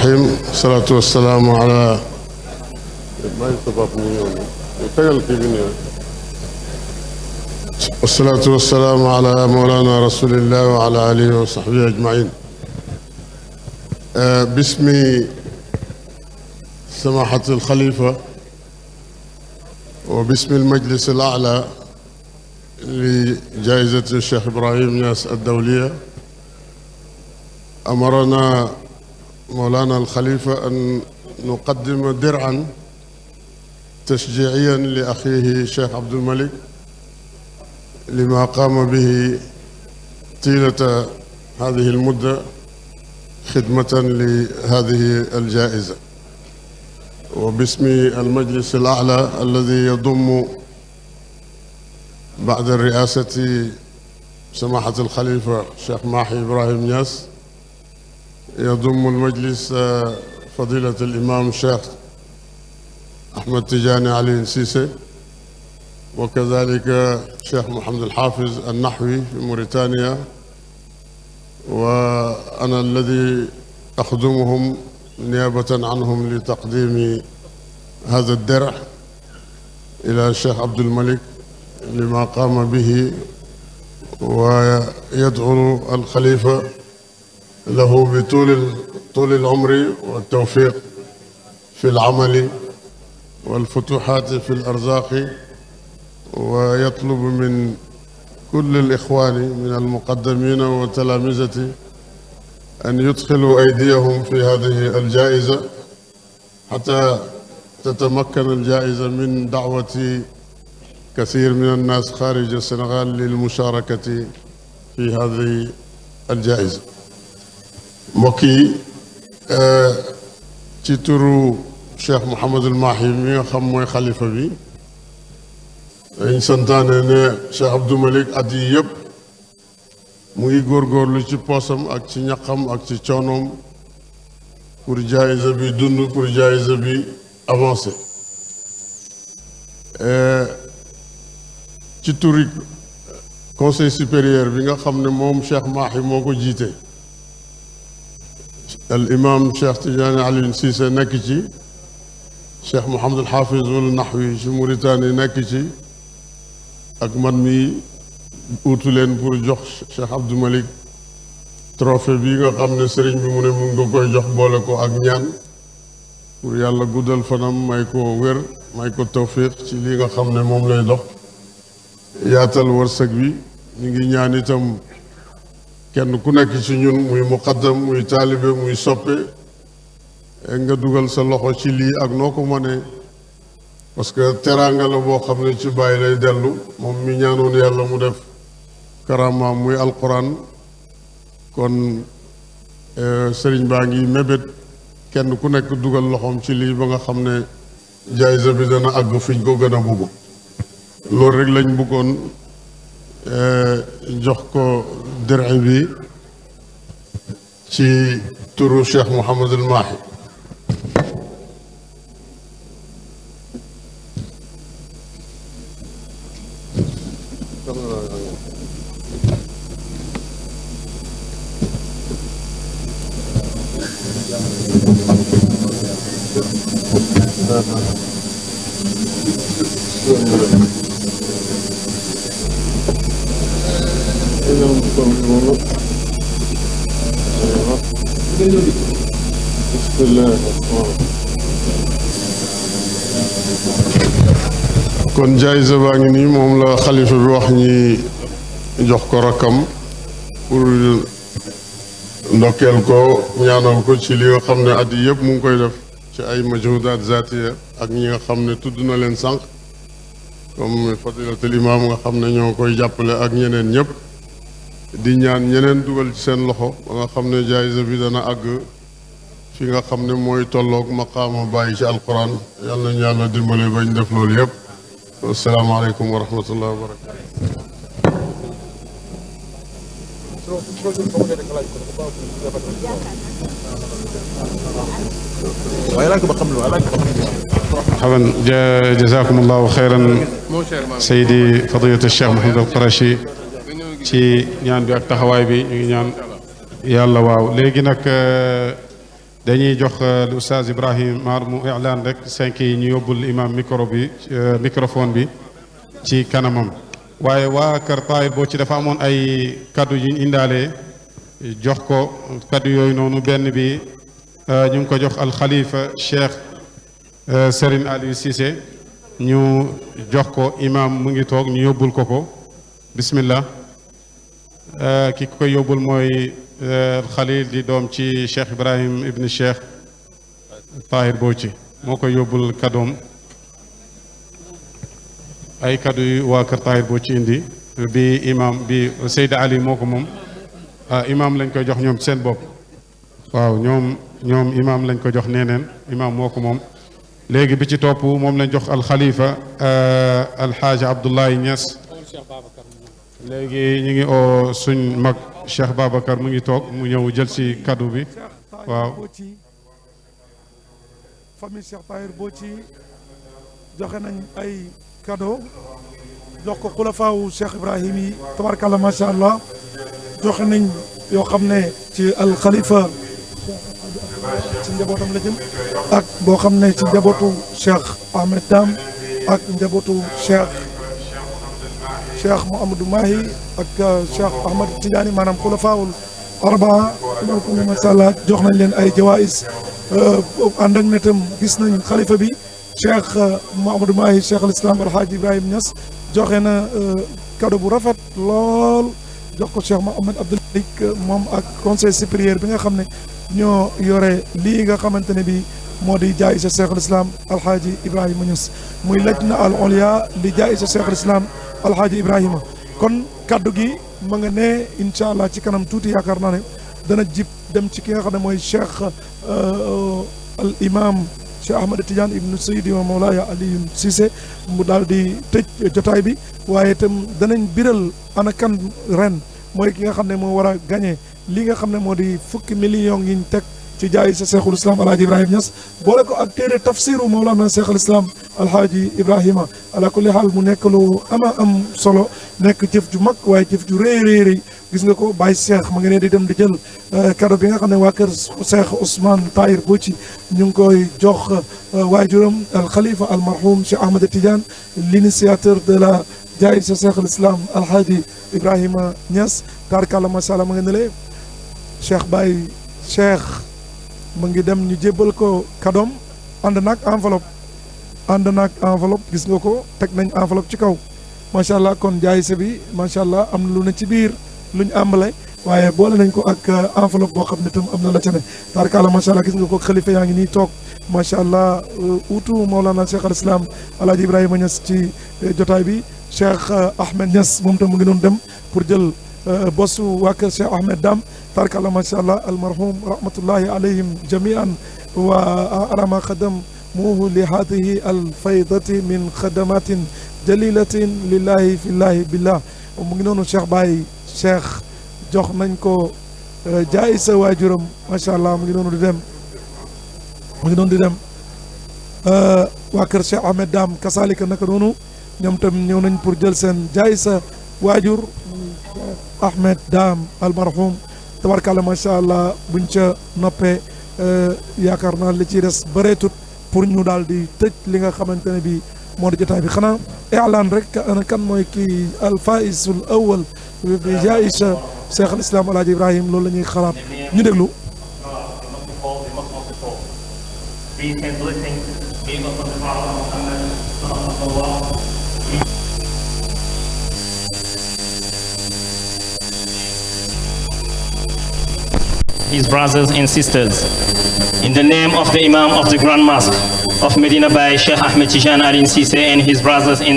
الرحيم والصلاة والسلام على مولانا رسول الله وعلى آله وصحبه أجمعين. باسم سماحة الخليفة وباسم المجلس الأعلى لجائزة الشيخ إبراهيم نياس الدولية، أمرنا مولانا الخليفة أن نقدم درعا تشجيعيا لأخيه الشيخ عبد الملك لما قام به طيلة هذه المدة خدمة لهذه الجائزة، وباسم المجلس الأعلى الذي يضم بعد الرئاسة سماحة الخليفة الشيخ ماحي إبراهيم نياس، يضم المجلس فضيلة الإمام الشيخ أحمد تجاني علي سيسي، وكذلك الشيخ محمد الحافظ النحوي في موريتانيا، وأنا الذي أخدمهم نيابة عنهم لتقديم هذا الدرع إلى الشيخ عبد الملك لما قام به، ويدعو الخليفة له بطول العمر والتوفيق في العمل والفتوحات في الأرزاق، ويطلب من كل الإخوان من المقدمين والتلامذة أن يدخلوا أيديهم في هذه الجائزة حتى تتمكن الجائزة من دعوة كثير من الناس خارج السنغال للمشاركة في هذه الجائزة. موكي ci turu Cheikh Mouhamadul Mahi mi nga xam mooy xalifa bi, dañ santaane ne Cheikh Abdou Malik at yi yëpp mu ngi góorgóorlu ci poosam ak ci ñaqam ak ci coonoom pour jaayisa bi dund, pour jaayisa bi avancé. ci turi conseil supérieur bi nga xam ne moom Cheikh Mahi moo ko jiite, al imam Cheikh Tidiane Ali Cissé nekk ci, Cheikh Mouhamed al Hafiz wal Nahwi ci Mauritanie nekk ci, ak man mi uutu leen pour jox Cheikh Abdou Malik trophée bi nga xam ne sëriñ bi mu ne mu nga koy jox boole ko ak ñaan pour yàlla guddal fanam, may ko wér, may ko tawfiq ci li nga xam ne moom lay dox, yaatal wërsëg bi. ñu ngi ñaan itam kenn ku nekk ci ñun muy muqaddam muy taalibe muy soppe nga dugal sa loxo ci lii ak noo ko mënee, parce que teraanga la boo xam ne ci bàyyi lay dellu. moom mi ñaanoon yàlla mu def karamaam muy alquran, kon sëriñ baa ngi mébét kenn ku nekk dugal loxoom ci lii ba nga xam ne jaayisa bi dana àgg fiñ ko gën a bugg. loolu rek lañ bëggoon jox ko dir'i bi ci turu Cheikh Mouhamadul Mahi. kon jaayisa baa ngi nii moom la xalifa bi wax ñi jox ko rakkam pour ndokkeel ko, ñaanal ko ci li nga xam ne at yi yëpp mu ngi koy def ci ay majhudaat zaatiya, ak ñi nga xam ne tudd na leen sànq comme fadilatul imam nga xam ne ñoo koy jàppale ak ñeneen ñëpp, di ñaan ñeneen dugal ci seen loxo ba nga xam ne jaayisa bi dana àgg fi nga xam ne mooy tolloog maqaama bàyyi ci alquran. yàlla nañu yàlla dimbale bañ def loolu yëpp. asalaamaaleykum wa rahmatullah wa barakatu. مرحبا، جزاكم الله خيرا سيدي فضيلة الشيخ محمد القرشي ci ñaan bi ak taxawaay bi. ñu ngi ñaan yàlla. waaw léegi nag dañuy jox l'oustaz Ibrahim Mar mu i'laan rek 5 yi ñu yóbbul imam microphone bi ci kanamam. waaye waa kër Tahir Bocci dafa amoon ay kaddu yu ñu indaale jox ko kaddu yooyu noonu benn bi ñu ngi ko jox alxalifa Cheikh Serigne Aliou Cissé ñu jox ko imam mu ngi toog ñu yóbbul ko bismillah. ki ko yóbbul mooy Khalil di doom ci Cheikh Ibrahim ibn Cheikh Tahir Bocci moo koy yóbbul kadoom ay kaddu yu waa kër Tahir Bocci indi bi imam bi Seyda Ali moo ko moom imam lañ koy jox ñoom seen bopp waaw ñoom imam lañ ko jox neeneen imam moo ko moom. léegi bi ci topp moom lañ jox alxalifa alxaaji Abdoulaye Niass. léegi ñu ngi oo suñ mag Cheikh Babacar mu ngi toog mu ñëw jël si kaddu bi waaw. famille Cheikh Tahir Bocci joxe nañ ay cadeau jox ko xulafaawu Cheikh Ibrahim yi tabarkalla macha allah joxe nañ yoo xam ne ci alxalifa ci njabootam la jëm ak boo xam ne ci njabootu Cheikh Ahmed Dam ak njabootu Cheikh Mouhamadou Mahi ak Cheikh Ahmad Tidiane maanaam xulafaawul arbaa tabarkalla macha allah jox nañ leen ay jawaïs ànd ak ne tam gis nañ xalifa bi Cheikh Mouhamadou Mahi Cheikh al Islam Alhaji Ibrahim Niass joxe na cadeau bu rafet lool jox ko Cheikh Mouhamad Abdoul Malik moom ak conseil supérieur bi nga xam ne ñoo yore lii nga xamante ne bi moo di jaayisa Cheikh al Islam Alhaji Ibrahima Niass muy lajna al ulya li jaayisa Cheikh al Islam Alhaji Ibrahima. kon kaddu gi ma nga ne incha allah ci kanam tuuti yaakaar naa ne dana jib dem ci ki nga xam ne mooy Cheikh al imam Cheikh Ahmad Tidiane ibnu Seydi wa Mawlaya Aliou Cissé mu daal di tëj jotaay bi waaye itam danañ biral ana kan ren mooy ki nga xam ne moo war a gagné li nga xam ne moo di fukki millions yi ñu teg ci jaay sa Cheikhul Islam Alhaji Ibrahima Niass boole ko ak téere tafsiru Mawlana Cheikhul Islam Alhaji Ibrahima ala kulli xaal mu nekk lu am solo nekk jëf ju mag waaye jëf ju rëy gis nga ko Baye Cheikh ma nga ne di dem di jël cadeau bi nga xam ne waa kër Cheikh Ousmane Tahir Bocci ñu ngi koy jox waajuram al Khalifa al marhum Cheikh Ahmed Tidiane l'initiateur de la jaay sa Cheikhul Islam Alhaji Ibrahima Niass tarkalla macha allah ma nga ne le Cheikh Baye Cheikh mu ngi dem ñu jébbal ko kadoom ànd naag enveloppe gis nga ko teg nañ enveloppe ci kaw macha allah kon jaayise bi macha allah am na lu ne ci biir luñ àmbale waaye boole nañ ko ak enveloppe boo xam ne tam am na la ca ne tarkalla macha allah gis nga ko xalifa yaa ngi nii toog macha allah utu Mawlana Cheikh al Islam Alhaji Ibrahima Niass ci jotaay bi Cheikh Ahmed Niass moom tam mu ngi doon dem pour jël bosu waa kër Cheikh Ahmed Dam tarkalla macha allah almarhum rahmatullahi alayhim jamian wa ala ma xadamuhu li hadihi alfaydati min xadamatin jalilatin lillahi fillahi billah mu ngi noonu Cheikh Baye Cheikh jox nañ ko jaay sa waajuram macha allah mu ngi noonu di dem waa kër Cheikh Ahmed Dam kasalika naka noonu ñoom tam ñëw nañ pour jël seen jaay sa waajur Ahmed Dam almarhum tabarkalla macha allah buñ ca noppee yaakaar naa li ci des bëreetut pour ñu daal di tëj li nga xamante ne bi moo di jotaay bi xanaa i'laan rek ana kan mooy kii alfaisul awal bi jaayisa Cheikh al Islam Alhaji Ibrahim loolu la ñuy xalaat ñu déglu. His brothers and sisters, in the name of the Imam of the Grand Mosque of Medina Baye, Sheikh Ahmed Tidiane Aliou Cissé, and his brothers in